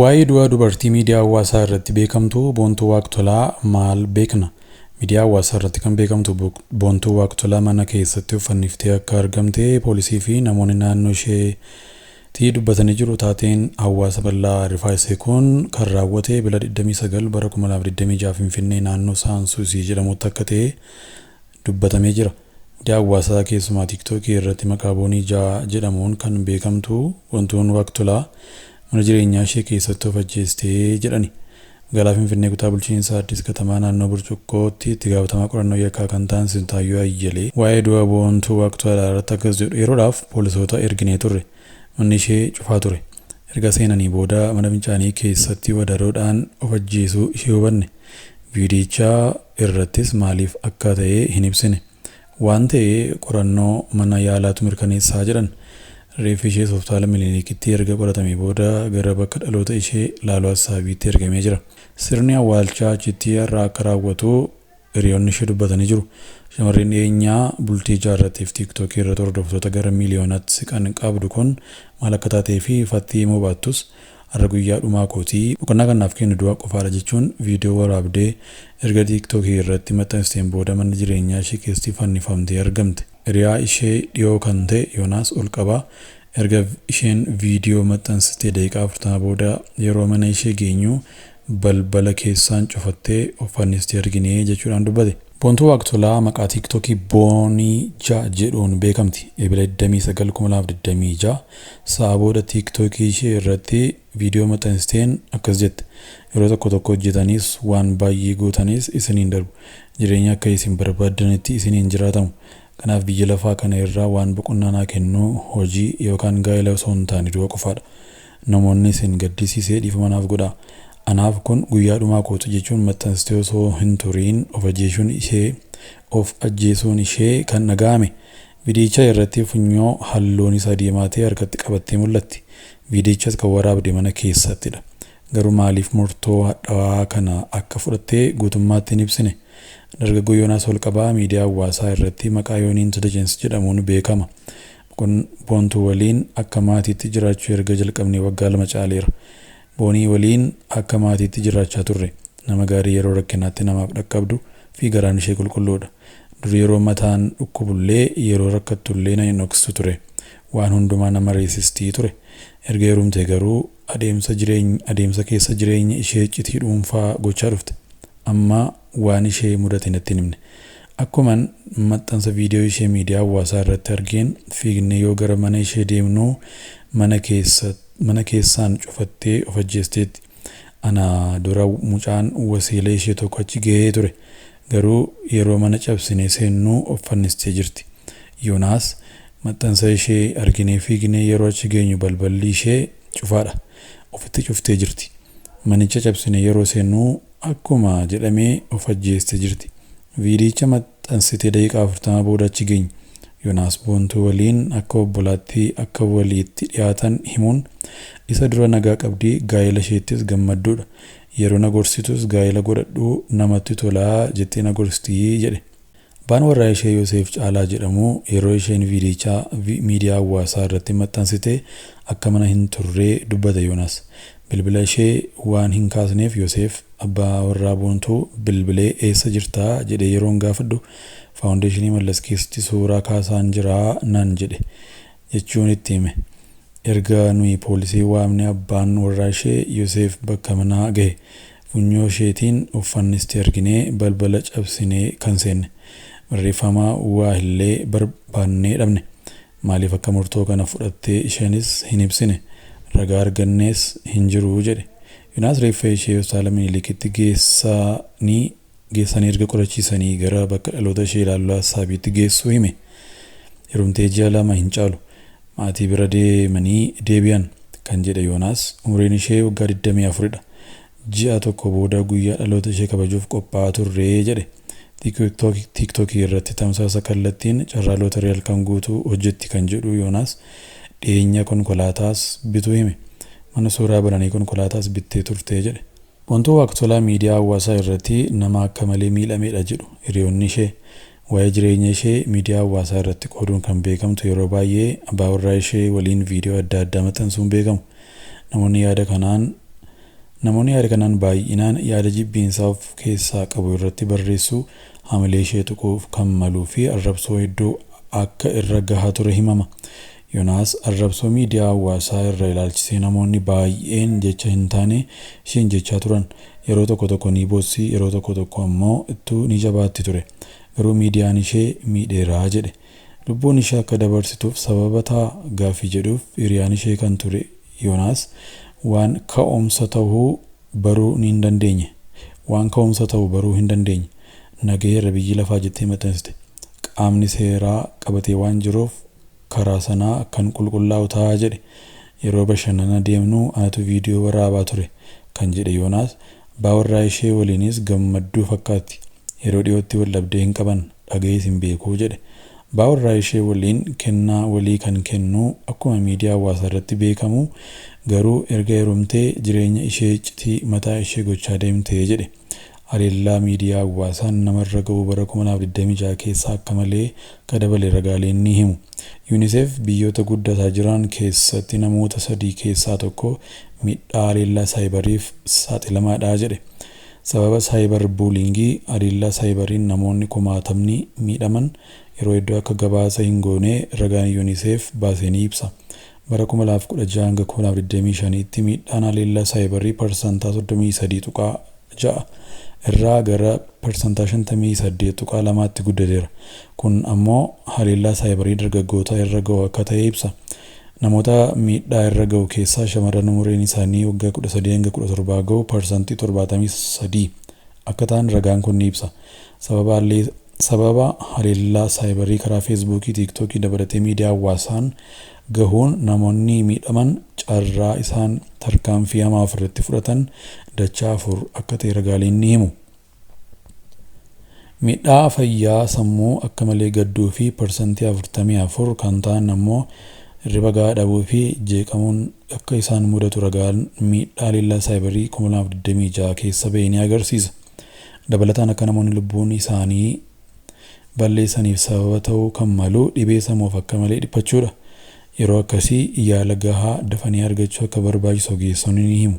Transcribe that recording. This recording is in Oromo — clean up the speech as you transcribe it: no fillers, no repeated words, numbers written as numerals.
Waa'ee du'a dubartii miidiyaa hawaasaa irratti beekamtu Boontuu Waaqtolaa maal beekna? Miidiyaa hawaasaa irratti kan beekamtu Boontuu Waaqtolaa mana keessatti of fanniftee akka argamte poolisii fi namoonni naannoo isheetti dubbatanii jiru. Taateen hawaasa bal'aa rifaasise kun kan raawwate bila 29 bara 2026 Finfinnee naannoo Saansuusii jedhamutti akka ta'e dubbatamee jira. Miidiyaa hawaasaa keessumaa Tiiktookii irratti maqaa Boonii Ja'a jedhamuun kan beekamtu Boontuun Waaqtolaa mana jireenyaa ishee keessatti of ajjeestee jedhani. Magaalaa Finfinnee kutaa bulchiinsa Addis Katamaa naannoo Burcuqqootti itti gaafatamaa qorannoo yakkaa kan ta'an Sintaayyoo Ayyalee waa'ee du'a Boontuu Waaqtolaa irratti akkas jedhu: Yeroodhaaf poolisoota erginee turre. Manni ishee cufaa ture. Erga seenanii booda mana fincaanii keessatti wadaroodhaan of ajjeesuu ishee hubanne. Viidiyicha irrattis maaliif akka ta'e hin ibsine. Waan ta'e qorannoo mana yaalaatu mirkaneessaa jedhan. Reeffi ishees hospitaala Minilikitti erga qoratamee booda gara bakka dhaloota ishee Laaloo Assaabiitti ergamee jira. Sirni awwaalchaa achitti har'a akka raawwatu hiriyoonni ishee dubbatanii jiru. Shamarreen dhiyeenyaa bultii ijaarratteef Tiiktookii irratti hordoftoota gara miiliyoonaatti siqan qabdu kun maal akka taatee fi ifatti himuu baattus, "Har'a guyyaa dhumaa kootii, boqonnaa kan naaf kennu du'a qofaadha," jechuun viidiyoo waraabdee erga Tiiktookii irratti maxxansiteen booda mana jireenyaa ishee keessatti fannifamtee argamte. Hiriyaa ishee dhiyoo kan ta'e Yoonaas Olqabaa erga isheen viidiyoo maxxansitee daqiiqaa 40 booda yeroo mana ishee geenyu balbala keessaan cufattee of fannistee argine jechuudhaan dubbate. Boontuu Waaqtolaa maqaa Tiiktookii Boonii Ja'a jedhuun beekamti. Ebila 29 2026 sa'a booda Tiiktookii ishee irratti viidiyoo maxxansiteen akkas jette: "Yeroo tokko tokko hojjetanis waan baay'ee gootanis isiniin darbu. Jireenya akka isin barbaaddanitti isiniin jiraatamu. Kanaaf biyya lafaa kana irraa waan boqonnaa naa kennu hojii yookaan gaa'ela osoo hin taane du'a qofaadha. Namoonni isin gaddisiisee dhiifama naaf godhaa. Anaaf kun guyyaa dhumaa kootu," jechuun maxxansitee osoo hin turiin of ajjeesuun ishee kan dhaga'ame. Viidiyicha irratti funyoo halluun isaa diimaa ta'e harkatti qabattee mul'atti. Viidiyichas kan waraabde mana keessattidha. Garuu maaliif murtoo hadhaawaa kana akka fudhatte guutummaatti hin ibsine. Dargaggoo Yoonaas Olqabaa miidiyaa hawaasaa irratti maqaa Yoonii Intelligence jedhamuun beekama. "Boontuu waliin akka maatiitti jiraachuu erga jalqabnee waggaa 2 caaleera. Boonii waliin akka maatiitti jiraachaa turre. Nama gaarii yeroo rakkinaatti namaaf dhaqqabdu fi garaan ishee qulqulluudha. Dur yeroo mataan dhukkubullee, yeroo rakkattullee na hin dhoksitu ture. Waan hundumaa nama reessistii ture. Erga heerumtee garuu adeemsa keessa jireenya ishee iccitii dhuunfaa gochaa dhufte. Amma waan ishee mudate natti hin himne. Akkuman maxxansa viidiyoo ishee miidiyaa hawaasaa irratti argeen fiignee yoo gara mana ishee deemnu mana keessaan cufattee of ajjeesteetti. Ana dura mucaan wasiila ishee tokko achi gahee ture. Garuu yeroo mana cabsinee seennu of fannistee jirti. Yoonaas maxxansa ishee arginee fiignee yeroo achi geenyu balballi ishee cufaadha. Ofitti cuftee jirti. Manicha cabsinee yeroo seennu akkuma jedhamee of ajjeestee jirti. Viidiyicha maxxansitee daqiiqaa 40 booda achi geenye. Yoonaas Boontuu waliin akka obbolaatti akka walitti dhiyaatan himuun, isa dura nagaa qabdii, gaa'ela isheettis gammadduudha. Yeroo na gorsitus gaa'ela godhadhuu namatti tolaa jettee na gorsitii," jedhe. Abbaan warraa ishee Yoseef Caalaa jedhamu yeroo isheen viidiyicha miidiyaa hawaasaa irratti maxxansite akka mana hin turree dubbate Yoonaas. Bilbila ishee waan hin kaasneef Yoseef abbaa warraa Boontuu bilbilee, "Eessa jirtaa?" jedhee yeroon gaafadhu, "Faawundeeshinii Mallas keessatti suuraa kaasaan jiraa naan jedhe," jechuun itti hime. Erga nuyi poolisii waamne abbaan warraa ishee Yoseef bakka manaa gahe. Funyoo isheetiin of fannistee arginee balbala cabsinee kan seenne. Barreeffama waa illee barbaannee dhabne. Maaliif akka murtoo kana fudhattee isheenis hin ibsine. Ragaa argannees hin jiru," jedhe. Yoonaas reeffa ishee hospitaala Minilikitti geessanii erga qorachiisanii gara bakka dhaloota ishee Laaloo Assaabiitti geessuu hime. "Heerumtee ji'a 2 hin caalu. Maatii bira deemanii deebi'an," kan jedhe Yoonaas, umriin ishee waggaa 24dha. Ji'a tokko booda guyyaa dhaloota ishee kabajuuf qophaa'aa turre, jedhe. Tiiktookii irratti tamsaasa kallattiin carraa lootarii halkan guutuu hojjetti kan jedhu Yoonaas, dhiyeenya konkolaataas bituu hime. Mana suuraa bananii konkolaataas bittee turte, jedhe. Boontuu Waaqtolaa miidiyaa hawaasaa irratti nama akka malee miidhamedha jedhu hiriyoonni ishee. Waa'ee jireenya ishee miidiyaa hawaasaa irratti qooduun kan beekamtu yeroo baay'ee abbaa warraa ishee waliin viidiyoo adda addaa maxxansuun beekamu. Namoonni yaada kanaan Namoonni yaada kanaan baay'inaan yaada jibbiinsaa of keessaa qabu irratti barreessuu, hamilee ishee tuquuf kan maluu fi arrabsoo hedduu akka irra gahaa ture himama. Yoonaas arrabsoo miidiyaa hawaasaa irra ilaalchisee namoonni baay'een jecha hin taane isheen jechaa turan. Yeroo tokko tokko ni boossi, yeroo tokko tokko ammoo ittuu ni jabaatti ture. Garuu miidiyaan ishee miidheeraa jedhe. Lubbuun ishee akka dabarsituuf sababa ta'a gaaffii jedhuuf hiriyaan ishee kan ture Yoonaas waan ka'umsa ta'uu baruu hin dandeenye. Waan ka'umsa ta'u baruu hin dandeenye. Nagayeerra biyyi lafaa jettee maxxansite. Qaamni seeraa qabatee waan jiruuf karaa sanaa kan qulqullaa'u ta'a jedhe. Yeroo bashannana deemnu anatu viidiyoo waraabaa ture kan jedhe Yoonaas abbaa warraa ishee waliinis gammadduu fakkaatti. Yeroo dhiyootti wal dhabdee hin qaban, dhagayees hin beeku jedhe. Abbaa warraa ishee waliin kennaa walii kan kennu akkuma miidiyaa hawaasaa irratti beekamu, garuu erga heerumtee jireenya ishee iccitii mataa ishee gochaa deemte jedhe. Haleellaa miidiyaa hawaasaan namarra gahu bara 2026 keessa akka malee akka dabale ragaaleen ni himu. UNICEF biyyoota guddataa jiran keessatti namoota sadii keessaa tokko miidhaa haleellaa saayibariif saaxilamaadha jedhe. Sababa cyber bullying, haleellaa saayibariin namoonni kumaatamni miidhaman yeroo hedduu akka gabaasa hin goone ragaan UNICEF baasee ni ibsa. Bara 2016 hanga 2025tti miidhaan haleellaa saayibarii parsantaa 33.6 irraa gara parsantaa 58.2tti guddateera. Kun ammoo haleellaa saayibarii dargaggoota irra gahu akka ta'e ibsa. Namoota miidhaa irra gahu keessaa shamarran umuriin isaanii waggaa 13 hanga 17 gahu parsantii 73 akka ta'an ragaan kun ni ibsa. Sababa haleellaa saayibarii karaa Feesbuukii, Tiiktookii dabalatee miidiyaa hawaasaan gahuun namoonni miidhaman carraa isaan tarkaanfii hamaa ofirratti fudhatan dachaa afur akka ta'e ragaaleen ni himu. Miidhaa fayyaa sammuu akka malee gadduu fi parsantii 44 kan ta'an ammoo hirriba gahaa dhabuu fi jeeqamuun akka isaan mudatu ragaan miidhaa haleellaa saayibarii 2026 keessa bahe ni agarsiisa. Dabalataan akka namoonni lubbuun isaanii balleessaniif sababa ta'uu kan malu dhibee sammuuf akka malee dhiphachuudha. Yeroo akkasii yaala gahaa dafanii argachuu akka barbaachisu ogeessonni ni himu.